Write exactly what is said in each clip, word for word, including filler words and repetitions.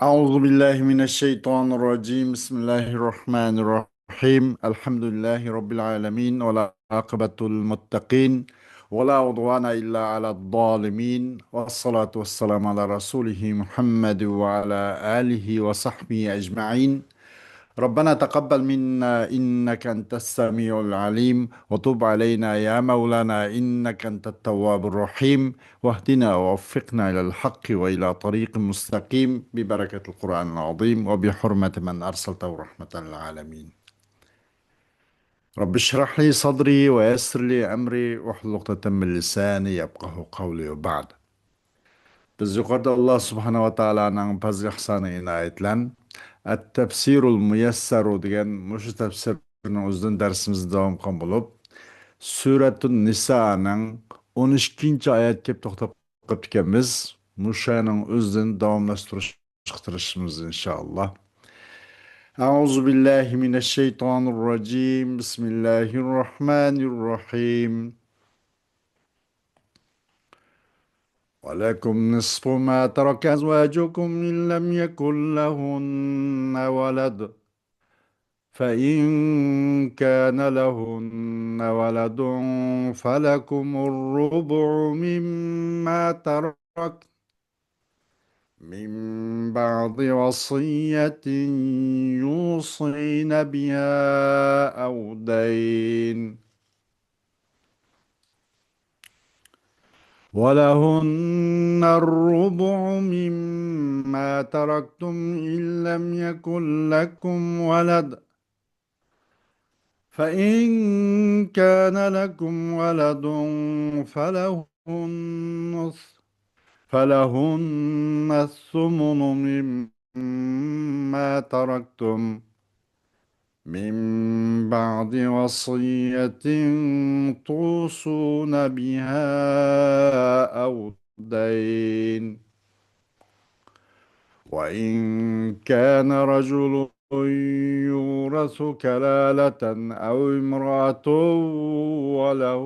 أعوذ بالله من الشيطان الرجيم. بسم الله الرحمن الرحيم. الحمد لله رب العالمين، والعاقبة للمتقين، ولا عدوان إلا على الظالمين، والصلاة والسلام على رسوله محمد وعلى آله وصحبه أجمعين. ربنا تقبل منا إنك أنت السميع العليم، وتب علينا يا مولانا إنك أنت التواب الرحيم، واهدنا ووفقنا إلى الحق وإلى طريق مستقيم ببركة القرآن العظيم وبحرمة من أرسلته رحمة للعالمين. رب اشرح لي صدري ويسر لي أمري واحلل عقدة من لساني يفقهوا قولي وبعد. بىز يۇقىرىدا ئاللا سۇبھانەھۇ ۋە تائالانىڭ پەزلى ئىھسانى ئىنايەت بىلەن ئەت-تەپسىرۇل مۇيەسسەرۇ دېگەن مۇشۇ تەپسىرنىڭ ئۆزىدىن دەرسىمىزنى داۋام قىلغان بولۇپ، سۈرەتۇن نىسانىڭ ئون ئىككىنچى ئايەتكە كېلىپ توختاپ قېپتىكەنمىز. مۇشۇنىڭ ئۆزىدىن داۋاملاشتۇرۇش قىلىشىمىز ئىنشائاللا. أعوذ بالله من الشيطان الرجيم. بسم الله الرحمن الرحيم. ولكم نصف ما ترك أزواجكم إن لم يكن لهن ولد، فإن كان لهن ولد فلكم الربع مما ترك من بعد وصية يوصين بها أو دين، ولهن الربع مما تركتم إن لم يكن لكم ولد، فإن كان لكم ولد فله النصف، فلهن الثمن مما تركتم من بعد وصية توصون بها أو دين، وإن كان رجل يورث كلالة أو امرأة وله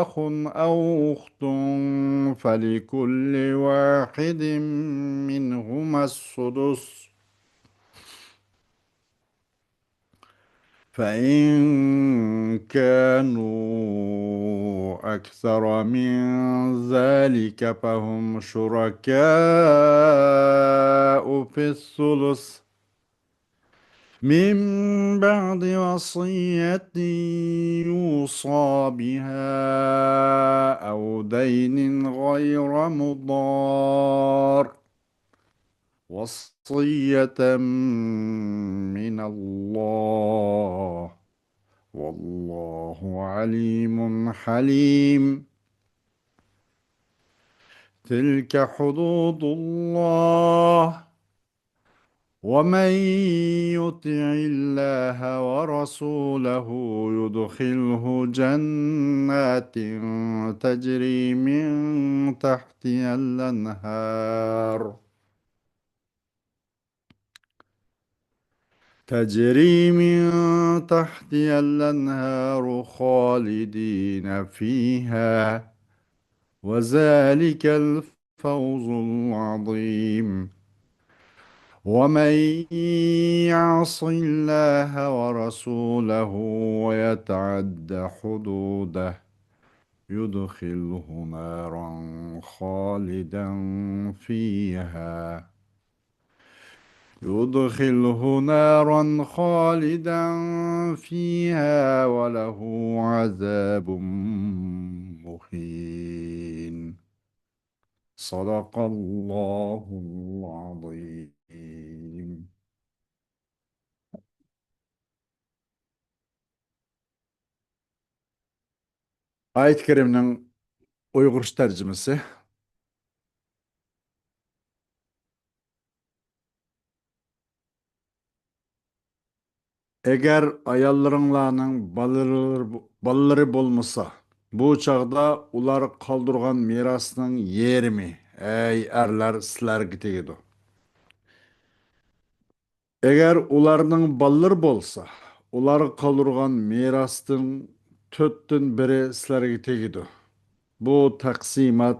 أخ أو أخت فلكل واحد منهما السدس، فإن كانوا أكثر من ذلك فهم شركاء في الثلث من بعد وصية يوصى بها أو دين غير مضار، وصية من الله، والله عليم حليم. تلك حدود الله، ومن يطع الله ورسوله يدخله جنات تجري من تحتها الأنهار، تجري من تحتها الأنهار خالدين فيها، وذلك الفوز العظيم. ومن يعص الله ورسوله ويتعد حدوده يدخله نارا خالدا فيها، يدخله نارا خالدا فيها وله عذاب مهين. صدق الله العظيم. ئايەت كەرىمنىڭ ئۇيغۇرچە تەرجىمىسى. ئەگەر ئاياللىرىڭلارنىڭ بالىلىرى، بالىلىرى بولمىسا، بۇ چاغدا ئۇلار قالدۇرغان مىراسنىڭ يېرىمى، ئەي ئەرلەر، سىلەرگە تېگىدۇ. ئەگەر ئۇلارنىڭ بالىلىرى بولسا، ئۇلارغا قالدۇرغان مىراستىن تۆتتىن بىرى سىلەرگە تېگىدۇ. بۇ تەقسىمات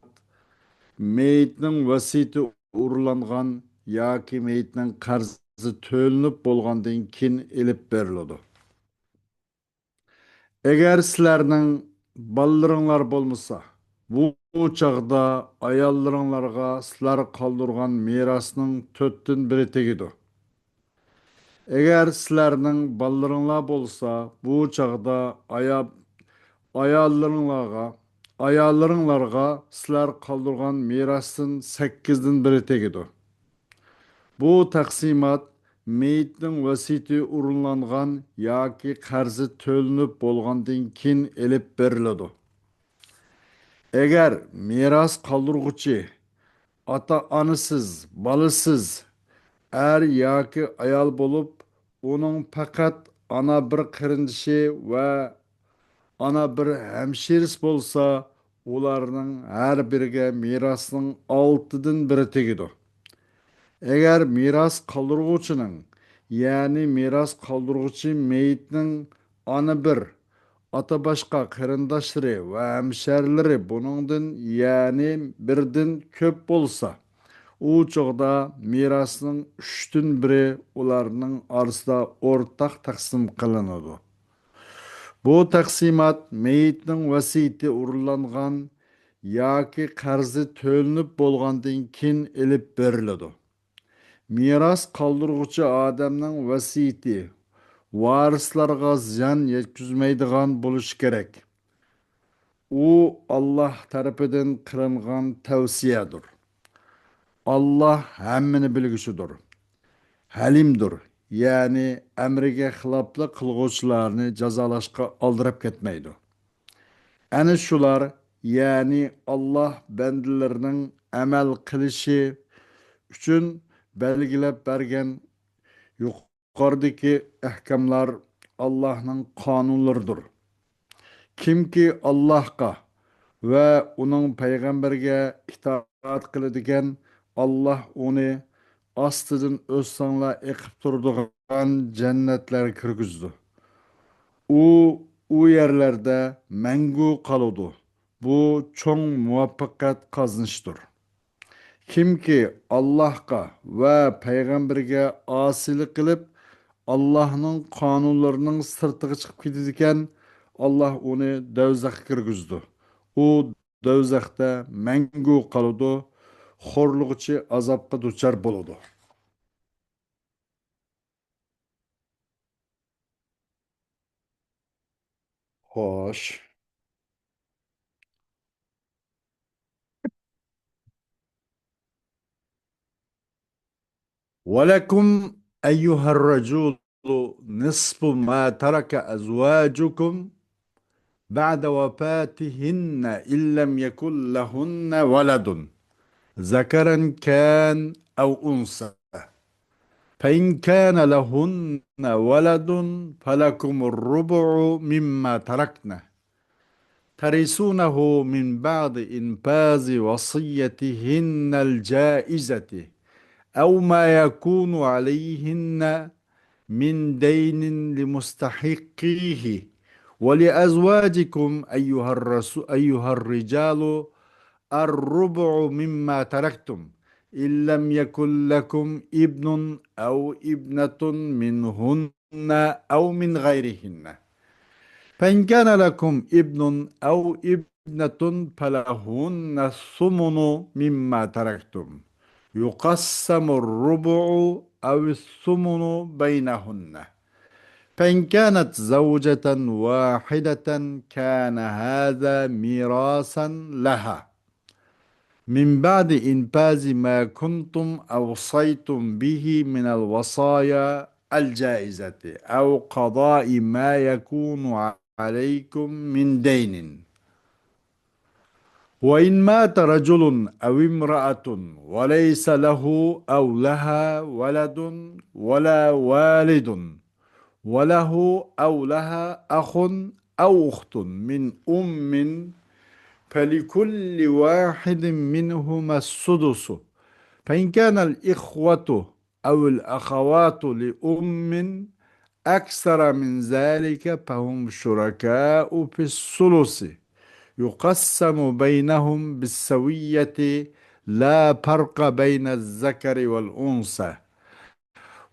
مېيىتنىڭ ۋەسىيىتى ئورۇنلانغان ياكى مېيىتنىڭ قەرزى تۆلىنىپ بولغاندىن كېيىن ئېلىپ بېرىلىدۇ. ئەگەر سىلەرنىڭ بالىلىرىڭلار بولمىسا، بۇ چاغدا ئاياللىرىڭلارغا سىلەر قالدۇرغان مىراسنىڭ تۆتتىن بىرى تېگىدۇ. ئەگەر سىلەرنىڭ بالىلىرىڭلار بولسا، بۇ چاغدا ئايا-، ئاياللىرىڭلارغا، ئاياللىرىڭلارغا سىلەر قالدۇرغان مىراستىن سەككىزدىن بىرى تېگىدۇ. بۇ تەقسىمات مېيىتنىڭ ۋەسىيىتى ئورۇنلانغان ياكى قەرزى تۆلىنىپ بولغاندىن كېيىن ئېلىپ بېرىلىدۇ. ئەگەر مىراس قالدۇرغۇچى ئاتا-ئانىسىز، بالىسىز، ئەر ياكى ئايال بولۇپ، ئۇنىڭ پەقەت ئانا بىر قېرىندىشى ۋە ئانا بىر ھەمشىرىسى بولسا، ئۇلارنىڭ ھەر بىرىگە مىراسنىڭ ئالتىدىن بىرى تېگىدۇ. ئەگەر مىراس قالدۇرغۇچىنىڭ، يەنى مىراس قالدۇرغۇچى مېيىتنىڭ ئانا بىر، ئاتا باشقا قېرىنداشلىرى ۋە ھەمشەھەرلىرى بۇنىڭدىن، يەنى بىردىن كۆپ بولسا، ئۇ چاغدا مىراسنىڭ ئۈچتىن بىرى ئۇلارنىڭ ئارىسىدا ئورتاق تەقسىم قىلىنىدۇ. بۇ تەقسىمات مېيىتنىڭ ۋەسىيىتى ئورۇنلانغان ياكى قەرزى تۆلىنىپ بولغاندىن كېيىن ئېلىپ بېرىلىدۇ. مىراس قالدۇرغۇچى ئادەمنىڭ ۋەسىيىتى ۋارىسلارغا زىيان يەتكۈزمەيدىغان بولۇشى كېرەك. ئۇ ئاللاھ تەرىپىدىن قىلىنغان تەۋسىيەدۇر. ئاللاھ ھەممىنى بىلگۈچىدۇر، ھەلىمدۇر، يەنى ئەمرىگە خىلاپلىق قىلغۇچىلارنى جازالاشقا ئالدىراپ كەتمەيدۇ. ئەنە شۇلار، يەنى ئاللاھ بەندىلىرىنىڭ ئەمەل قىلىشى ئۈچۈن بەلگىلەپ بەرگەن يۇقىرىدىكى ئەھكاملار ئاللاھنىڭ قانۇنلىرىدۇر. كىمكى ئاللاھقا ۋە ئۇنىڭ پەيغەمبىرىگە ئىتائەت قىلىدىكەن، ئاللاھ ئۇنى ئاستىدىن ئۆستەڭلار ئېقىپ تۇرىدىغان جەننەتلەرگە كىرگۈزىدۇ. ئۇ، ئۇ يەرلەردە مەڭگۈ قالىدۇ. بۇ چوڭ مۇۋەپپەقىيەت قازىنىشتۇر. كىمكى ئاللاھقا ۋە پەيغەمبىرىگە ئاسىيلىق قىلىپ، ئاللاھنىڭ قانۇنلىرىنىڭ سىرتىغا چىقىپ كېتىدىكەن، ئاللاھ ئۇنى دەۋزەخكە كىرگۈزىدۇ. ئۇ دەۋزەختە مەڭگۈ قالىدۇ، خورلىغۇچى ئازابقا دۇچار بولىدۇ. خوش. ولكم أيها الرجل نصف ما ترك أزواجكم بعد وفاتهن إن لم يكن لهن ولد ذكرا كان أو أنثى، فإن كان لهن ولد فلكم الربع مما تركن ترثونه من بعد إنفاذ وصيتهن الجائزة أو ما يكون عليهن من دين لمستحقيه، ولأزواجكم أيها الرسو-، أيها الرجال الربع مما تركتم إن لم يكن لكم ابن أو ابنة منهن أو من غيرهن. فإن كان لكم ابن أو ابنة فلهن الثمن مما تركتم يقسم الربع أو الثمن بينهن. فإن كانت زوجة واحدة كان هذا ميراثا لها من بعد إنفاذ ما كنتم أوصيتم به من الوصايا الجائزة أو قضاء ما يكون عليكم من دين. وإن مات رجل أو امرأة وليس له أو لها ولد ولا والد وله أو لها أخ أو أخت من أم فلكل واحد منهما السدس، فإن كان الإخوة أو الأخوات لأم أكثر من ذلك فهم شركاء في الثلث يقسم بينهم بالسوية لا فرق بين الذكر والأنثى.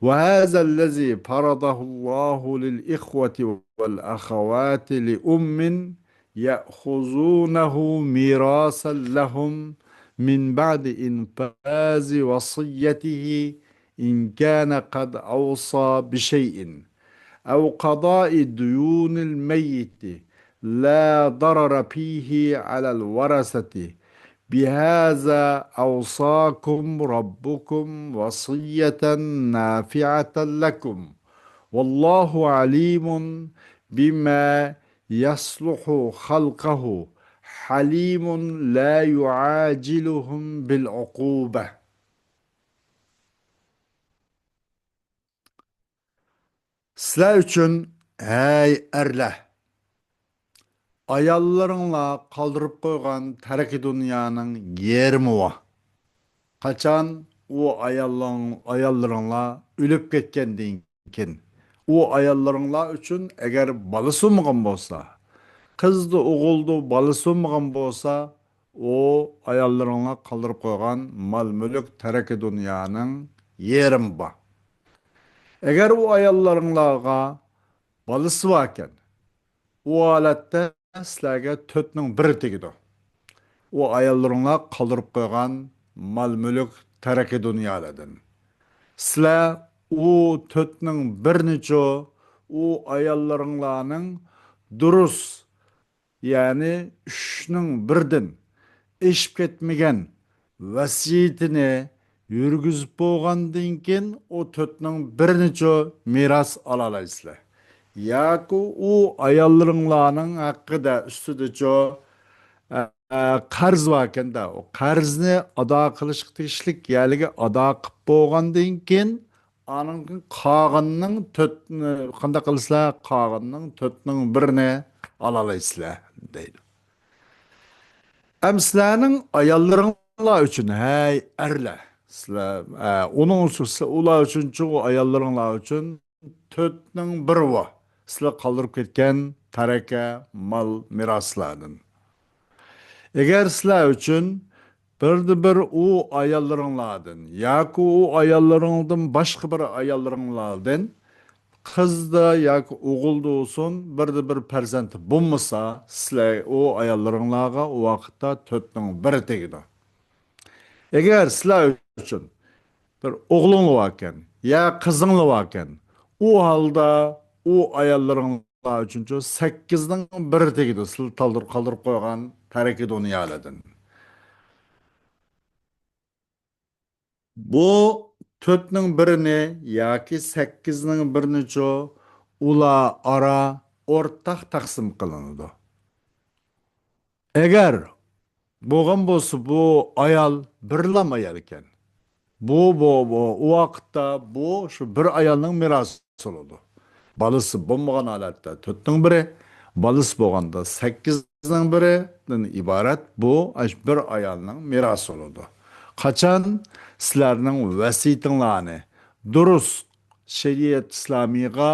وهذا الذي فرضه الله للإخوة والأخوات لأم يأخذونه ميراثا لهم من بعد إنفاذ وصيته إن كان قد أوصى بشيء أو قضاء ديون الميت لا ضرر فيه على الورثة. بهذا أوصاكم ربكم وصية نافعة لكم. والله عليم بما يصلح خلقه حليم لا يعاجلهم بالعقوبة. سىلەر ئۈچۈن، ھەي ئەرلەر، ئاياللىرىڭلار قالدۇرۇپ قويغان تەركى دۇنيانىڭ يېرىمى بار. قاچان ئۇ ئاياللىرىڭ-، ئاياللىرىڭلار ئۆلۈپ كەتكەندىن كېيىن، ئۇ ئاياللىرىڭلار ئۈچۈن ئەگەر بالىسى بولمىغان بولسا، قىزدۇ، ئوغۇلدۇ، بالىسى بولمىغان بولسا، ئۇ ئاياللىرىڭلار قالدۇرۇپ قويغان مال-مۈلۈك، تەركى دۇنيانىڭ يېرىمى بار. ئەگەر ئۇ ئاياللىرىڭلارغا بالىسى باركەن، ئۇ ھالەتتە سىلەرگە تۆتنىڭ بىرى تېگىدۇ. ئۇ ئاياللىرىڭلار قالدۇرۇپ قويغان مال-مۈلۈك، تەركى دۇنيالاردىن. سىلەر ئۇ تۆتنىڭ بىرىنىچۇ، ئۇ ئاياللىرىڭلارنىڭ دۇرۇس، يەنى ئۈچنىڭ بىرىدىن ئېشىپ كەتمىگەن ۋەسىيىتىنى يۈرگۈزۈپ بولغاندىن كېيىن، ئۇ تۆتنىڭ بىرىنىچۇ مىراس ئالالايسىلەر. ياكى ئۇ ئاياللىرىڭلارنىڭ ھەققىدە ئۈستىدىچۇ، ئە، ئە، قەرز باركەندە، ئۇ قەرزنى ئادا قىلىشقا تېگىشلىك يەرلىكى ئادا قىلىپ بولغاندىن كېيىن، ئانىڭدىن قالغىنىنىڭ تۆت، قانداق قىلىسىلەر؟ قالغىنىنىڭ تۆتنىڭ بىرىنى ئالالايسىلەر، دەيدۇ. ئەمما سىلەرنىڭ ئاياللىرىڭلار ئۈچۈن، ھەي ئەرلەر، سىلەر، ئە، ئۇنىڭ ئۈچۈن، سىلەر، ئۇلار ئۈچۈنچۇ، ئۇ ئاياللىرىڭلار ئۈچۈن تۆتنىڭ بىرى بار. سىلەر قالدۇرۇپ كەتكەن تەركە، مال، مىراسلاردىن. ئەگەر سىلەر ئۈچۈن بىردە بىر ئۇ ئاياللىرىڭلاردىن ياكى ئۇ ئاياللىرىڭدىن باشقا بىر ئاياللىرىڭلاردىن قىزدا ياكى ئوغۇلدا بولسۇن، بىردە بىر پەرزەنت بولمىسا، سىلەر ئۇ ئاياللىرىڭلارغا ئۇ ۋاقىتتا تۆتنىڭ بىرى تېگىدۇ. ئەگەر سىلەر ئۈچۈن بىر ئوغلۇڭلار باركەن يا قىزىڭلار باركەن، ئۇ ھالدا ئۇ ئاياللىرىڭلار ئۈچۈنچۇ سەككىزنىڭ بىرى تېگىدۇ، سىلەر تالدۇر-، قالدۇرۇپ قويغان تەركى دۇنيالاردىن. بۇ تۆتنىڭ بىرىنى ياكى سەككىزنىڭ بىرىنىچۇ ئۇلار ئارا ئورتاق تەقسىم قىلىنىدۇ. ئەگەر بولغان بولسا، بۇ ئايال بىرلام ئايال ئىكەن. بۇ، بۇ، بۇ، ئۇ ۋاقىتتا بۇ شۇ بىر ئايالنىڭ مىراسى بولىدۇ. بالىسى بولمىغان ھالەتتە تۆتنىڭ بىرى، بالىسى بولغاندا سەككىزنىڭ بىرىدىن ئىبارەت بۇ ئاشۇ بىر ئايالنىڭ مىراسى بولىدۇ. قاچان سىلەرنىڭ ۋەسىيىتىڭلارنى دۇرۇس شەرىئەت ئىسلامىيغا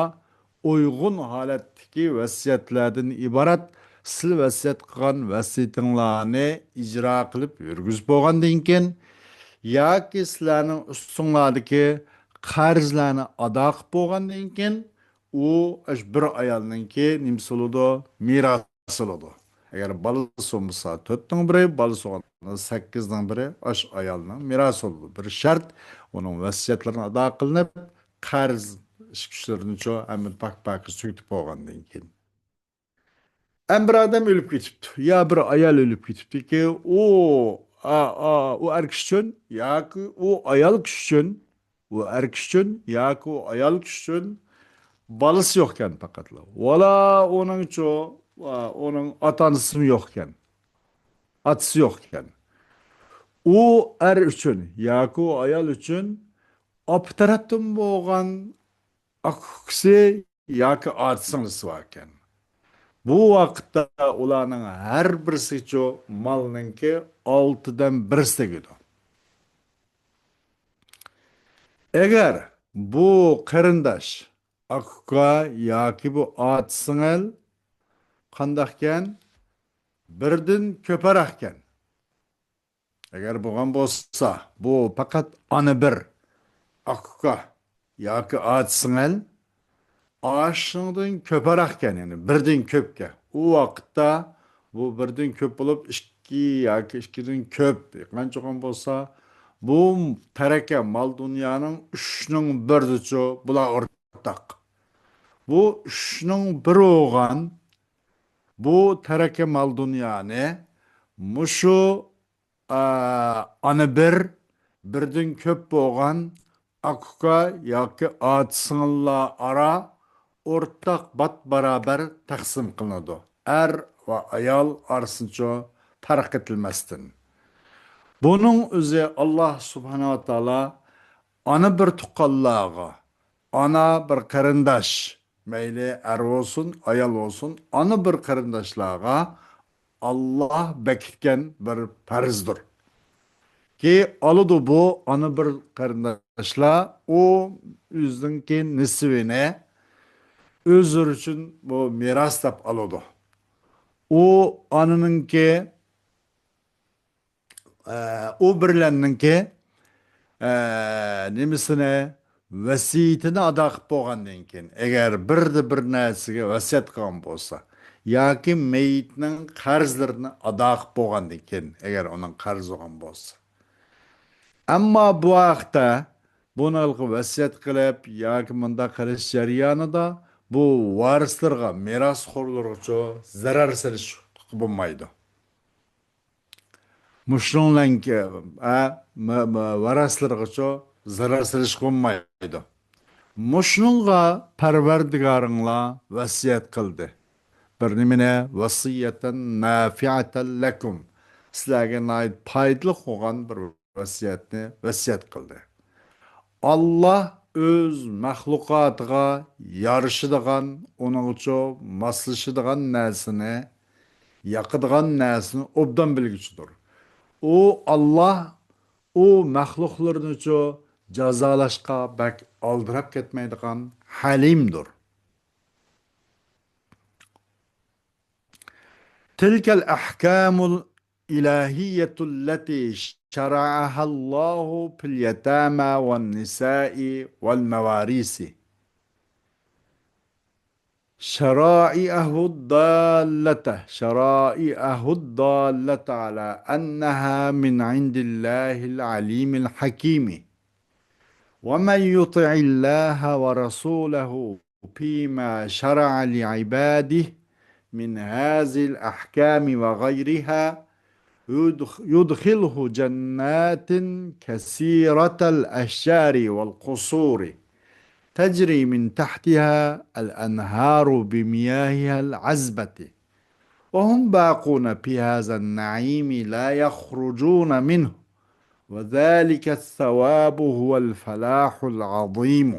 ئۇيغۇن ھالەتتىكى ۋەسىيەتلەردىن ئىبارەت سىلەر ۋەسىيەت قىلغان ۋەسىيىتىڭلارنى ئىجرا قىلىپ يۈرگۈزۈپ بولغاندىن كېيىن، ياكى سىلەرنىڭ ئۈستۈڭلاردىكى قەرزلەرنى ئادا قىلىپ بولغاندىن كېيىن، ئۇ ئاشۇ بىر ئايالنىڭكى نېمىسى بولىدۇ؟ مىراسى بولىدۇ. ئەگەر بالىسى بولمىسا، تۆتنىڭ بىرى، بالىسى بولغاندا سەككىزنىڭ بىرى ئاشۇ ئايالنىڭ مىراسى بولىدۇ. بىر شەرت، ئۇنىڭ ۋەسىيەتلىرىنى ئادا قىلىنىپ، قەرز ئىچ كۈچلىرىنىچۇ ھەممە پاك-پاكىز تۈگىتىپ بولغاندىن كېيىن. ئەم بىر ئادەم ئۆلۈپ كېتىپتۇ، يا بىر ئايال ئۆلۈپ كېتىپتۇكى، ئۇ، ئا، ئا، ئۇ ئەر كىشى ئۈچۈن ياكى ئۇ ئايال كىشى ئۈچۈن، ئۇ ئەر كىشى ئۈچۈن ياكى ئۇ ئايال كىشى ئۈچۈن بالىسى يوقكەن پەقەتلا. ۋالا ئۇنىڭچۇ، ئا، ئۇنىڭ ئاتا-ئانىسىمۇ يوقكەن. ئاتىسى يوقكەن. ئۇ ئەر ئۈچۈن ياكى ئۇ ئايال ئۈچۈن ئاپا تەرەپتىن بولغان ئاكا-ئۇكىسى ياكى ئاچا-سىڭلىسى باركەن. بۇ ۋاقىتتا ئۇلارنىڭ ھەر بىرسىچۇ مالنىڭكى ئالتىدىن بىرسى تېگىدۇ. ئەگەر بۇ قېرىنداش، ئاكا-ئۇكا ياكى بۇ ئاچا-سىڭىل قانداقكەن؟ بىردىن كۆپرەككەن. ئەگەر بولغان بولسا، بۇ پەقەت ئانا بىر، ئاكا ياكى ئاچا سىڭىل، ئاشۇنىڭدىن كۆپرەككەن، يەنى بىردىن كۆپكەن. ئۇ ۋاقىتتا بۇ بىردىن كۆپ بولۇپ، ئىككى ياكى ئىككىدىن كۆپ، قانچە بولغان بولسا، بۇ تەرەكە مال دۇنيانىڭ ئۈچنىڭ بىرىدىچۇ بۇلار ئورتاق. بۇ ئۈچنىڭ بىرى بولغان بۇ تەرەكە مال دۇنيانى مۇشۇ، ئا، ئانا بىر، بىردىن كۆپ بولغان ئاكا ياكى ئاچا سىڭىللار ئارا ئورتاق بات بارابەر تەقسىم قىلىنىدۇ. ئەر ۋە ئايال ئارىسىنچۇ پەرق ئېتىلمەستىن. بۇنىڭ ئۆزى ئاللا سۇبھانەھۇ ۋە تائالا ئانا بىر تۇغقانلارغا، ئانا بىر قېرىنداش، مەيلى ئەر بولسۇن، ئايال بولسۇن، ئانا بىر قېرىنداشلارغا ئاللا بېكىتكەن بىر پەرزدۇر. كى ئالىدۇ بۇ ئانا بىر قېرىنداشلار، ئۇ ئۆزىنىڭكى نېسىۋىنى ئۆزلىرى ئۈچۈن بۇ مىراس دەپ ئالىدۇ. ئۇ ئانىنىڭكى ئە، ئۇ بىرلەرنىڭكى، ئە، نېمىسىنى، ۋەسىيىتىنى ئادا قىلىپ بولغاندىن كېيىن، ئەگەر بىردە بىر نەرسىگە ۋەسىيەت قىلغان بولسا ياكى مېيىتنىڭ قەرزلىرىنى ئادا قىلىپ بولغاندىن كېيىن، ئەگەر ئۇنىڭ قەرزى بولغان بولسا. ئەمما بۇ ھەقتە بۇنىڭغا ۋەسىيەت قىلىپ ياكى مۇنداق قىلىش جەريانىدا بۇ ۋارىسلىرىغا، مىراسخورلىرىغىچۇ زەرەر سېلىش ھوقۇقى بولمايدۇ. مۇشۇنىڭلەنكى، ئە، م-، م-، ۋارىسلىرىغىچۇ زەرەر سېلىشقا بولمايدۇ. مۇشۇنىڭغا پەرۋەردىگارىڭلار ۋەسىيەت قىلدى. بىر نېمىنى، ۋەسىيەتەن نافىئەتەن لەكۇم. سىلەرگە ناھايىتى پايدىلىق بولغان بىر ۋەسىيەتنى ۋەسىيەت قىلدى. ئاللا ئۆز مەخلۇقاتىغا يارىشىدىغان، ئۇنىڭغىچۇ ماسلىشىدىغان نەرسىنى، ياقىدىغان نەرسىنى ئوبدان بىلگۈچىدۇر. ئۇ ئاللا ئۇ مەخلۇقلىرىنىچۇ جازالاشقا بەك ئالدىراپ كەتمەيدىغان ھەلىمدۇر. تلك الأحكام الإلهية التي شرعها الله في اليتامى والنساء والمواريث. شرائعه الدالة، شرائعه الدالة على أنها من عند الله العليم الحكيم. ومن يطع الله ورسوله فيما شرع لعباده من هذه الأحكام وغيرها يدخ-، يدخله جنات كثيرة الأشجار والقصور تجري من تحتها الأنهار بمياهها العذبة وهم باقون في هذا النعيم لا يخرجون منه وذلك الثواب هو الفلاح العظيم.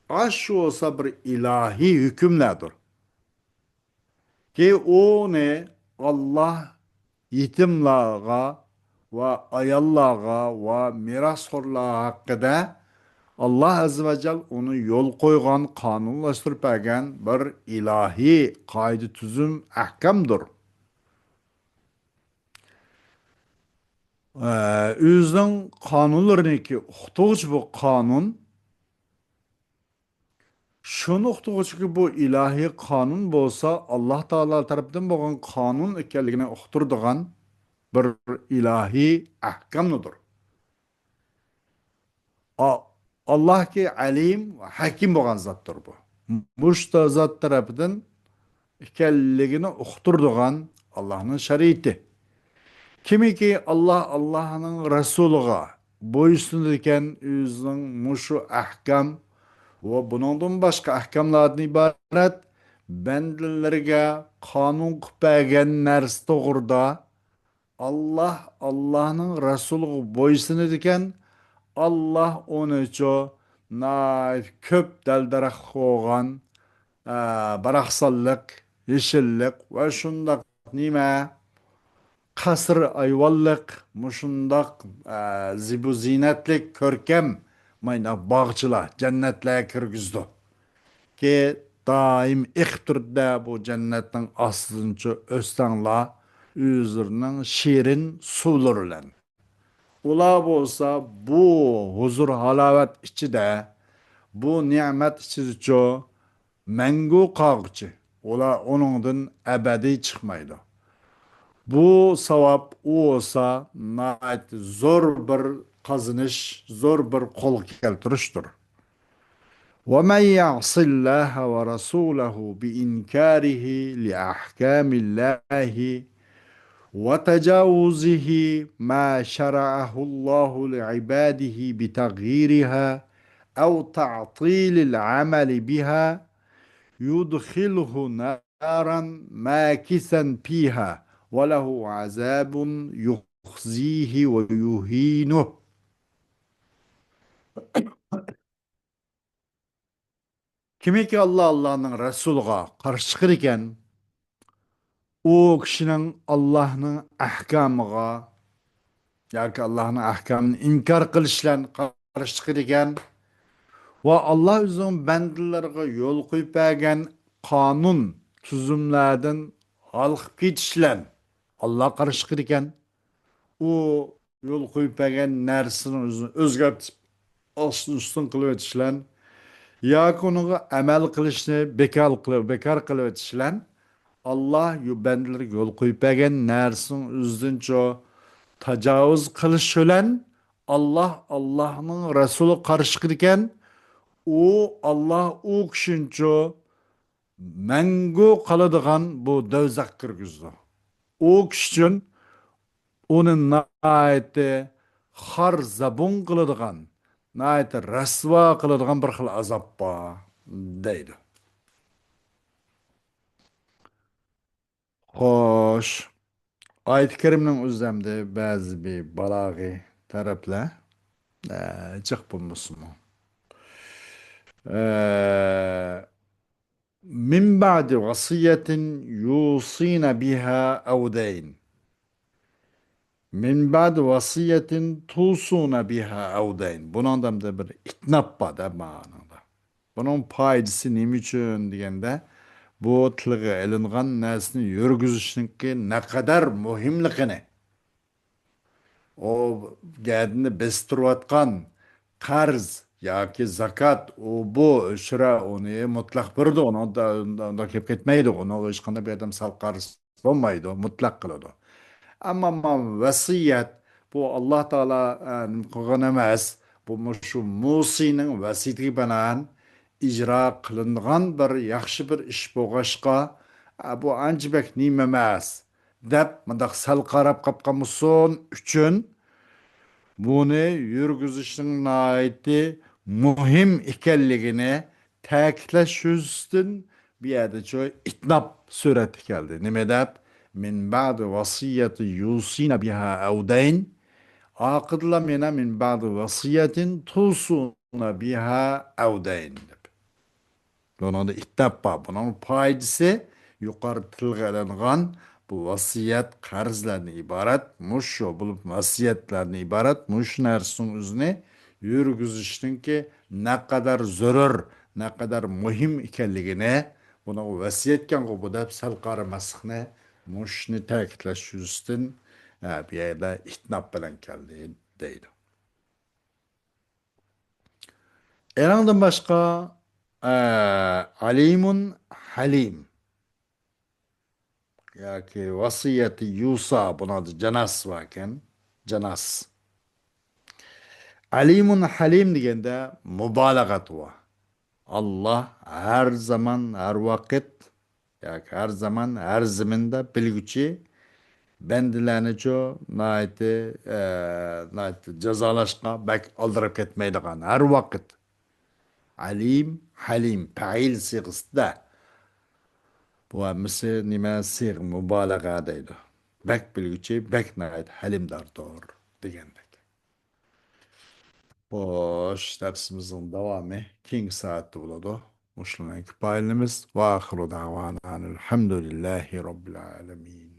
ئاشۇ بولسا بىر ئىلاھىي ھۆكۈملەردۇر. كى ئۇنى ئاللا يېتىملارغا ۋە ئاياللارغا ۋە مىراسخورلار ھەققىدە ئاللا ئەززە ۋە جەل ئۇنى يول قويغان، قانۇنلاشتۇرۇپ بەرگەن بىر ئىلاھىي قائىدە، تۈزۈم، ئەھكامدۇر. ئە، ئۆزىنىڭ قانۇنلىرىنىكى ئۇقتۇرغۇچى بۇ قانۇن. شۇنى ئۇقتۇرغۇچىكى بۇ ئىلاھىي قانۇن بولسا، ئاللا تائالا تەرىپىدىن بولغان قانۇن ئىكەنلىكىنى ئۇقتۇرىدىغان بىر ئىلاھىي ئەھكامدۇر. ئا-، ئاللاھكى ئەلىم، ھەكىم بولغان زاتتۇر بۇ. مۇشۇ زات تەرىپىدىن ئىكەنلىكىنى ئۇقتۇرىدىغان ئاللاھنىڭ شەرىئىتى. كىمكى ئاللا، ئاللاھنىڭ رەسۇلىغا بويسۇنىدىكەن، ئۆزىنىڭ مۇشۇ ئەھكام ۋە بۇنىڭدىن باشقا ئەھكاملاردىن ئىبارەت بەندىلىرىگە قانۇن قىلىپ بەرگەن نەرسە توغرىدا ئاللا، ئاللانىڭ رەسۇلىغا بويسۇنىدىكەن، ئاللا ئۇنىچۇ ناھايىتى كۆپ دەل-دەرەخ بولغان، ئە، باراقسانلىق، يېشىللىق ۋە شۇنداق نېمە، قەسىر ئايۋانلىق، مۇشۇنداق، ئە، زىبۇ زىننەتلىك، كۆركەم، ماينا باغچىلار، جەننەتلەرگە كىرگۈزىدۇ. كى دائىم ئېقىپ تۇرىدۇ-دە، بۇ جەننەتنىڭ ئاستىدىنچۇ ئۆتسەڭلار، ئۆزلىرىنىڭ شېرىن سۇلىرى بىلەن. ئۇلار بولسا بۇ ھۇزۇر-ھالاۋەت ئىچىدە، بۇ نېمەت ئىچىدىچۇ مەڭگۈ قالغۇچى. ئۇلار ئۇنىڭدىن ئەبەدىي چىقمايدۇ. بۇ ساۋاب ئۇ بولسا ناھايىتى زور بىر قازىنىش، زور بىر قولغا كەلتۈرۈشتۇر. ومن يعص الله ورسوله بإنكاره لأحكام الله وتجاوزه ما شرعه الله لعباده بتغييرها أو تعطيل العمل بها يدخله نارا ماكثا فيها وله عذاب يخزيه ويهينه. كىمكى ئاللا، ئاللانىڭ رەسۇلىغا قارشى چىقىدىكەن، ئۇ كىشىنىڭ ئاللانىڭ ئەھكامىغا ياكى ئاللانىڭ ئەھكامىنى ئىنكار قىلىش بىلەن قارشى چىقىدىكەن ۋە ئاللا ئۆزىنىڭ بەندىلىرىگە يول قويۇپ بەرگەن قانۇن، تۈزۈملەردىن ھالقىپ كېتىش بىلەن ئاللا قارشى چىقىدىكەن. ئۇ يول قويۇپ بەرگەن نەرسىنىڭ ئۆزىنى ئۆزگەرتىپ، ئاستىن-ئۈستۈن قىلىۋېتىش بىلەن ياكى ئۇنىڭغا ئەمەل قىلىشنى بىكار قىلىپ، بىكار قىلىۋېتىش بىلەن ئاللا يو-، بەندىلىرىگە يول قويۇپ بەرگەن نەرسىنىڭ ئۆزىدىنچۇ تاجاۋۇز قىلىش بىلەن ئاللا، ئاللانىڭ رەسۇلىغا قارشى چىقىدىكەن. ئۇ، ئاللا ئۇ كىشىنىچۇ مەڭگۈ قالىدىغان بۇ دوزاخقا كىرگۈزىدۇ. ئۇ كىشى ئۈچۈن ئۇنى ناھايىتى خار زەبۇن قىلىدىغان، ناھايىتى رەسۋا قىلىدىغان بىر خىل ئازاب بار، دەيدۇ. خوش، ئايەت كەرىمنىڭ ئۆزى ئەمدى بەزى بىر بالاغىي تەرەپلەر، ئە، جىق بولمىسىمۇ. ئە، من بعد وصية يوصين بها أو دين. من بعد وصية توصون بها أو دين. بۇنىڭدا بىر ئىتناپ بار دە مانىدا. بۇنىڭ پايدىسى نېمە ئۈچۈن دېگەندە، بۇ تىلغا ئېلىنغان نەرسىنى يۈرگۈزۈشنىڭكى نەقەدەر مۇھىملىقىنى، ئۇ گەدىنى بېسىتىۋاتقان قەرز ياكى زاكات، ئۇ بۇ ئۆچرە ئۇنى مۇتلەق بېرىدۇ، ئۇنىڭدا، ئۇندا كېلىپ كەتمەيدۇ، ئۇنىڭغا ھېچقانداق بىر ئادەم سەل قارىسا بولمايدۇ، مۇتلەق قىلىدۇ. ئەمما ما ۋەسىيەت، بۇ ئاللا تائالا، ئە، نېمە قىلغان ئەمەس، بۇ مۇشۇ مۇسىنىڭ ۋەسىيىتىگە بىنائەن ئىجرا قىلىنغان بىر ياخشى بىر ئىش بولغاچقا، ئە، بۇ ئانچە بەك نېمە ئەمەس، دەپ مۇنداق سەل قاراپ قاپقان بولسۇن ئۈچۈن، بۇنى يۈرگۈزۈشنىڭ ناھايىتى مۇھىم ئىكەنلىكىنى تەكىتلەش يۈزىسىدىن بۇ يەردىچۇ ئىتناپ سۈرەتكە كەلدى. نېمە دەپ؟ من بعد وصية يوصين بها أو دين. ئارقىدىنلا مانا من بعد وصية توصون بها أو دين دەپ. بۇنىڭدا ئىتناپ بار. بۇنىڭ پايدىسى يۇقىرىدا تىلغا ئېلىنغان بۇ ۋەسىيەت قەرزلەردىن ئىبارەت، مۇشۇ بولۇپ ۋەسىيەتلەردىن ئىبارەت، مۇشۇ نەرسىنىڭ ئۆزىنى يۈرگۈزۈشنىڭكى نەقەدەر زۆرۈر، نەقەدەر مۇھىم ئىكەنلىكىنى، بۇنىڭغا ۋەسىيەتكەنغۇ بۇ دەپ سەل قارىماسلىقنى، مۇشۇنى تەكىتلەش يۈزىسىدىن، ئە، بۇ يەردە ئىتناپ بىلەن كەلدى دەيدۇ. ئېنىڭدىن باشقا، ئە، ئالىمۇن ھەلىم. ياكى ۋەسىيەتى يۇسا، بۇنىڭدا جاناس باركەن. جاناس. ئەلىمۇن ھەلىم دېگەندە مۇبالىغە بار. ئاللا ھەر زامان، ھەر ۋاقىت ياكى ھەر زامان، ھەر زېمىندا بىلگۈچى، بەندىلەرنىچۇ ناھايىتى، ئە، ناھايىتى جازالاشقا بەك ئالدىراپ كەتمەيدىغان، ھەر ۋاقىت. ئەلىم، ھەلىم، پەئىل سىيغىسىدا. بۇ ھەممىسى نېمە؟ سىيغە مۇبالىغە دەيدۇ. بەك بىلگۈچى، بەك ناھايىتى ھەلىمداردۇر دېگەندەك. خوش، دەرسىمىزنىڭ داۋامى كېيىنكى سائەتتە بولىدۇ. مۇشۇلارنى كۇپايىلىمىز. ۋە ئاخىرۇ دەۋانا ئەنىل ھەمدۇلىللاھى رەببىل ئالەمىن.